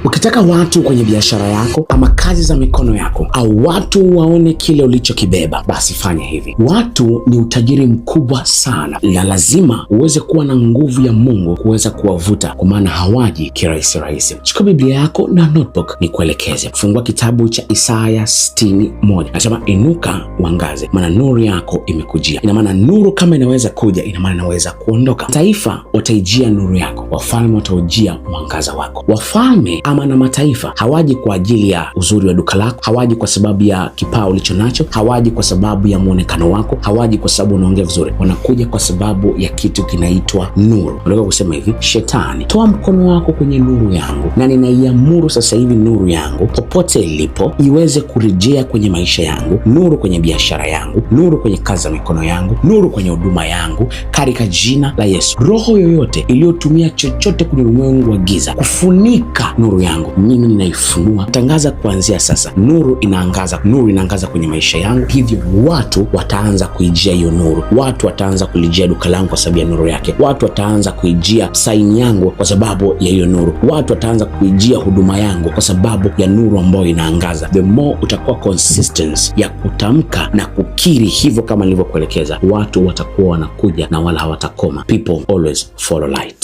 Ukitaka watu kwenye biashara yako ama kazi za mikono yako au watu waone kile ulichokibeba, basi fanya hivi. Watu ni utajiri mkubwa sana, na lazima uweze kuwa na nguvu ya Mungu kuweza kuwavuta, kwa maana hawaji kirahisi rahisi. Chukua Biblia yako na notebook nikuelekeze. Fungua kitabu cha Isaya 61, nasema inuka uangaze, maana nuru yako imekujia. Ina maana nuru kama inaweza kuja, ina maana inaweza kuondoka. Taifa wataijia nuru yako, wafalme wataujia mwangaza wako. Wafalme ama na mataifa hawaji kwa ajili ya uzuri wa duka lako, hawaji kwa sababu ya kipaa ulicho nacho, hawaji kwa sababu ya mwonekano wako, hawaji kwa sababu unaongea vizuri. Wanakuja kwa sababu ya kitu kinaitwa nuru. Unataka kusema hivi, Shetani, toa mkono wako kwenye nuru yangu, na ninaiamuru sasa hivi nuru yangu popote ilipo iweze kurejea kwenye maisha yangu, nuru kwenye biashara yangu, nuru kwenye kazi za mikono yangu, nuru kwenye huduma yangu, katika jina la Yesu. Roho yoyote iliyotumia chochote kwenye ulimwengu wa giza kufunika nuru yangu, mimi ninaifunua. Tangaza kuanzia sasa, nuru inaangaza, nuru inaangaza kwenye maisha yangu. Hivyo watu wataanza kuijia hiyo nuru, watu wataanza kulijia duka langu kwa sababu ya nuru yake, watu wataanza kuijia saini yangu kwa sababu ya hiyo nuru, watu wataanza kuijia huduma yangu kwa sababu ya nuru ambayo inaangaza. The more utakuwa consistent ya kutamka na kukiri hivyo kama nilivyokuelekeza, watu watakuwa wanakuja na wala hawatakoma. People always follow light.